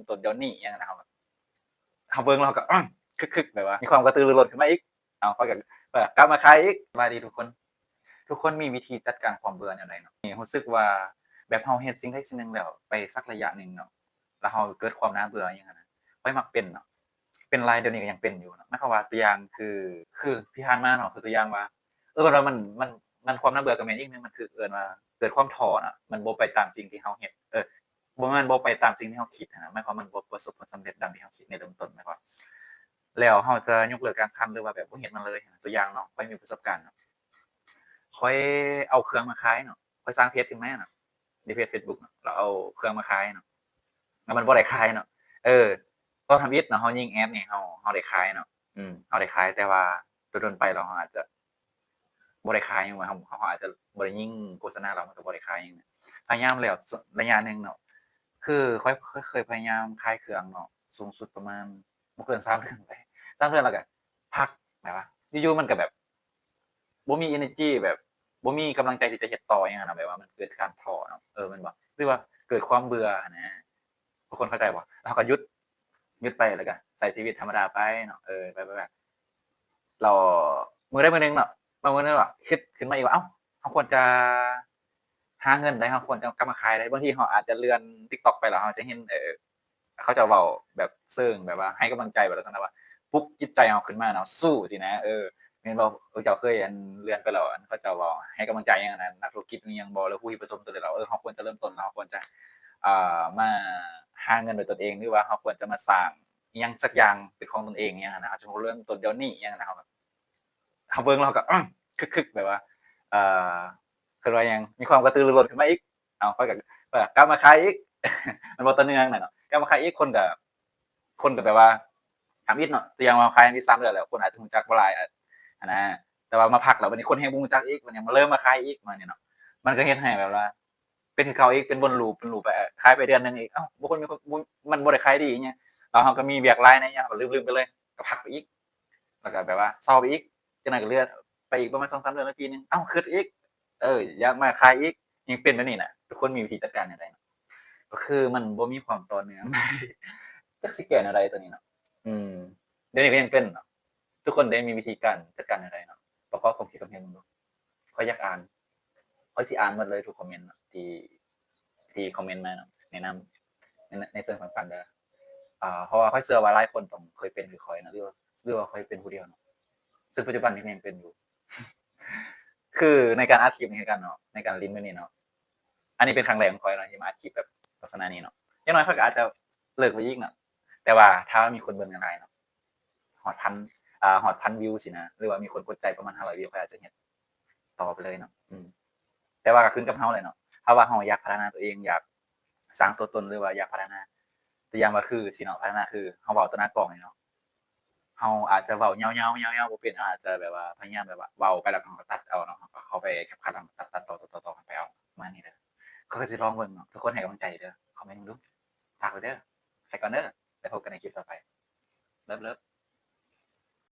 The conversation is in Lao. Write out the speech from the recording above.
ຕົນດຽວນີ້ ອີ່ຫຍັງຫັ້ນນະ ເຮົາ ເຮົາເບິ່ງແລ້ວເຮົາກໍ ອືມ ຄຶກໆ ແບບວ່າມີຄວາມກະຕືລືລົ້ນຂຶ້ນມາອີກ ເອົາ ຂ້ອຍກໍ ເອີ ກັບມາຂາຍອີກ. ສະບາຍດີທຸກຄົນ ທຸກຄົນມີວິທີຈັດການຄວາມເບື່ອແນວໃດເນາະ? ນີ້ ຮູ້ສຶກວ່າແບບເຮົາເຮັດສິ່ງໃດສິ່ງໜຶ່ງແລ້ວໄປສັກໄລຍະໜຶ່ງເນາະ ແລ້ວເຮົາເກີດຄວາມໜ້າເບື່ອອີ່ຫຍັງຫັ້ນນະ ຂ້ອຍມັກເປັນເນາະ ເປັນຫຼາຍ ດຽວນີ້ກໍຍັງເປັນຢູ່ເນາະ. ໝາຍຄວາມວ່າ ຕົວຢ່າງຄື ຄືທີ່ຜ່ານມາເນາະ ຄືຕົວຢ່າງວ່າ ເອີ ແບບວ່າມັນ ມັນ ມັນ ຄວາມໜ້າເບື່ອກໍແມ່ນອີກໜຶ່ງ ມັນຄືເອີ້ນວ່າເກີດຄວາມທໍ້ນະ ມັນບໍ່ໄປຕາມສິ່ງທີ່ເຮົາເຮັດ ເອີ ບໍ່ແມ່ນບໍ່ໄປຕາມສິ່ງທີ່ເຮົາຄິດຫັ້ນນະ ໝາຍຄວາມມັນບໍ່ປະສົບຜົນສຳເລັດດັ່ງທີ່ເຮົາຄິດໃນເລີ່ມຕົ້ນ ແມ່ນບໍ່? ແລ້ວເຮົາຈະຍົກເລີກການຄັນ ຫຼືວ່າແບບບໍ່ເຮັດມັນເລີຍຫັ້ນນະ. ຕົວຢ່າງເນາະ ຂ້ອຍມີປະສົບການເນາະ ຂ້ອຍເອົາເຄື່ອງມາຂາຍເນາະ ຂ້ອຍສ້າງເພຈຂຶ້ນມາເນາະ ໃນເພຈເຟສບຸກເນາະ ແລ້ວເອົາເຄື່ອງມາຂາຍເນາະ ແລ້ວມັນບໍ່ໄດ້ຂາຍເນາະ. ເອີ ຕອນທຳອິດເນາະ ເຮົາຍິງແອດນີ້ ເຮົາ ເຮົາໄດ້ຂາຍເນາະ ອືມ ເຮົາໄດ້ຂາຍ ແຕ່ວ່າດົນໆໄປແລ້ວເຮົາອາດຈະ ບໍ່ໄດ້ຂາຍຫຍັງ ເຮົາ ເຮົາອາດຈະບໍ່ໄດ້ຍິງໂຄສະນາ ແລ້ວມັນກໍບໍ່ໄດ້ຂາຍຫຍັງ. ພະຍາຍາມແລ້ວໄລຍະໜຶ່ງເນາະ ຄືຂ້ອຍ ຂ້ອຍເຄີຍພະຍາຍາມຂາຍເຄື່ອງເນາະ ສູງສຸດປະມານບໍ່ເກີນສາມເດືອນໄປ ສາມເດືອນແລ້ວກໍພັກ ແບບວ່າຢູ່ໆມັນກໍແບບບໍ່ມີເອເນີຈີ ແບບບໍ່ມີກຳລັງໃຈທີ່ຈະເຮັດຕໍ່ຫຍັງຫັ້ນນະ ແບບວ່າມັນເກີດການທໍ້ເນາະ ເອີ ແມ່ນບໍ່? ຫຼືວ່າເກີດຄວາມເບື່ອຫັ້ນນະ ທຸກຄົນເຂົ້າໃຈບໍ່? ແລ້ວເຮົາກໍຢຸດ ຢຸດໄປ ແລ້ວກໍໃຊ້ຊີວິດທຳມະດາໄປເນາະ ເອີ ໄປໆ ແລ້ວມື້ໃດມື້ໜຶ່ງເນາະ ມາມື້ໜຶ່ງເນາະ ຄິດຂຶ້ນມາອີກວ່າ ເອົ້າ ເຮົາຄວນຈະຫາເງິນໃດ ເຮົາຄວນຈະກັບມາຂາຍໃດ. ບາງທີເຮົາອາດຈະເລື່ອນຕິກຕັອກໄປ ແລ້ວເຮົາຈະເຫັນ ເອີ ເຂົາເຈົ້າເວົ້າແບບເຊີງ ແບບວ່າໃຫ້ກຳລັງໃຈ ແບບລັກສະນະວ່າປຸກຈິດໃຈເຮົາຂຶ້ນມາເນາະ ສູ້ຊີ້ນະ ເອີ ແມ່ນບໍ່? ເຈົ້າເຄີຍ ອັນ ເລື່ອນໄປແລ້ວ ອັນ ເຂົາເຈົ້າເວົ້າໃຫ້ກຳລັງໃຈຫຍັງນະ ນັກທຸລະກິດອີ່ຫຍັງບໍ່ ຫຼືຜູ້ທີ່ປະສົບຜົນສຳເລັດແລ້ວ ເອີ ເຮົາຄວນຈະເລີ່ມຕົ້ນ ເຮົາຄວນຈະ ອ່າ ມາຫາເງິນໂດຍຕົນເອງ ຫຼືວ່າເຮົາຄວນຈະມາສ້າງອີ່ຫຍັງສັກຢ່າງເປັນຂອງຕົນເອງ ອີ່ຫຍັງຫັ້ນນະ ເຮົາຈະເລີ່ມຕົ້ນດຽວນີ້ ອີ່ຫຍັງຫັ້ນນະ ເຮົາແບບ ເຮົາເບິ່ງແລ້ວເຮົາກໍ ອືມ ຄຶກໆ ແບບວ່າ ເອີ ເອີ້ນວ່າຫຍັງ ມີຄວາມກະຕືລືລົ້ນຂຶ້ນມາອີກ ເອົາ ຂ້ອຍກໍ ຂ້ອຍກໍກັບມາຂາຍອີກ ມັນບໍ່ຕໍ່ເນື່ອງນະເນາະ ກັບມາຂາຍອີກ ຄົນກໍ ຄົນກໍແບບວ່າທຳອິດເນາະ ຕົວຢ່າງວ່າຂາຍທຳອິດສາມເດືອນແລ້ວ ຄົນອາດຈະຮູ້ຈັກບໍ່ຫຼາຍ ຫັ້ນນະ ແຕ່ວ່າມາພັກແລ້ວ ບັດນີ້ຄົນແຮ່ງບໍ່ຮູ້ຈັກອີກ ບັດນີ້ມາເລີ່ມມາຂາຍອີກ ປະມານນີ້ເນາະ ມັນກໍເຮັດໃຫ້ແບບວ່າ ເປັນຄືເກົ່າອີກ ເປັນວົນລູບ ເປັນລູບໄປ ຂາຍໄປເດືອນໜຶ່ງອີກ ເອົ້າ ບໍ່ຄົນມີຄົນ ມັນບໍ່ໄດ້ຂາຍດີຫຍັງ ແລ້ວເຮົາກໍມີວຽກຫຼາຍໃນຫຍັງ ເຮົາກໍລືມໆໄປເລີຍ ກໍພັກໄປອີກ ແລ້ວກໍແບບວ່າເຊົາໄປອີກ ຈັ່ງນັ້ນກໍເລື່ອນໄປອີກປະມານສອງສາມເດືອນ ຫຼືປີໜຶ່ງ ເອົ້າ ຄຶດອີກ ເອີ ຢາກມາຂາຍອີກ ຍັງເປັນແບບນີ້ນະ ທຸກຄົນມີວິທີຈັດການແນວໃດເນາະ ກໍຄືມັນບໍ່ມີຄວາມຕໍ່ເນື່ອງ ຈັກຊິແກ້ແນວໃດຕົວນີ້ເນາະ ອືມ ດຽວນີ້ກໍຍັງເປັນເນາະ ທຸກຄົນໄດ້ມີວິທີການຈັດການແນວໃດເນາະ ປະກອບຄວາມຄິດຄວາມເຫັນເບິ່ງດູ ຂ້ອຍຢາກອ່ານ ຂ້ອຍຊິອ່ານໝົດເລີຍທຸກຄອມເມັນເນາະ ທີ່ ທີ່ຄອມເມັນມາເນາະ ແນະນຳໃນ ໃນເຊີງປັນໆເດີ ອ່າ ເພາະວ່າຂ້ອຍເຊື່ອວ່າຫຼາຍຄົນຕ້ອງເຄີຍເປັນຄືຂ້ອຍເນາະ ຫຼືວ່າ ຫຼືວ່າຂ້ອຍເປັນຜູ້ດຽວເນາະ ເຊິ່ງປັດຈຸບັນນີ້ກໍຍັງເປັນຢູ່ ຄືໃນການອັດຄລິບນີ້ຄືກັນເນາະ ໃນການຫຼິ້ນແບບນີ້ເນາະ ອັນນີ້ເປັນຄັ້ງແລກຂອງຂ້ອຍເນາະ ທີ່ມາອັດຄລິບແບບລັກສະນະນີ້ເນາະ ຢ່າງໜ້ອຍຂ້ອຍກໍອາດຈະເລີກໄປອີກເນາະ ແຕ່ວ່າຖ້າວ່າມີຄົນເບິ່ງຫຼາຍໆເນາະ ຮອດພັນ ອ່າ ຮອດພັນວິວຊີ້ນະ ຫຼືວ່າມີຄົນກົດໃຈປະມານຫ້າຮ້ອຍວິວ ຂ້ອຍອາດຈະເຮັດຕໍ່ໄປເລີຍເນາະ ອືມ ແຕ່ວ່າກໍຂຶ້ນກັບເຮົາແຫຼະເນາະ ຖ້າວ່າເຮົາຢາກພັດທະນາຕົວເອງ ຢາກສ້າງຕົວຕົນ ຫຼືວ່າຢາກພັດທະນາ ຕົວຢ່າງວ່າຄືຊີ້ເນາະ ພັດທະນາຄືເຮົາເວົ້າຕໍ່ໜ້າກ້ອງນີ້ເນາະ ເຮົາອາດຈະເວົ້າຍາວໆ ຍາວໆ ບໍ່ເປັນ ເຮົາອາດຈະແບບວ່າພະຍາຍາມແບບວ່າເວົ້າໄປແລ້ວກໍເຮົາກໍຕັດເອົາເນາະ ເຮົາກໍເຂົ້າໄປແຄັບຄັດ ແລ້ວກໍຕັດໆ ຕໍ່ໆ ຕໍ່ໆກັນໄປເອົາ ປະມານນີ້ເດີ ຂ້ອຍກໍຊິລອງເບິ່ງເນາະ ທຸກຄົນໃຫ້ກຳລັງໃຈເດີ ຄອມເມັນເບິ່ງດູ ຝາກໄວ້ກ່ອນເດີ ໄວ້ພົບກັນໃນຄລິບຕໍ່ໄປ ເລີບໆ.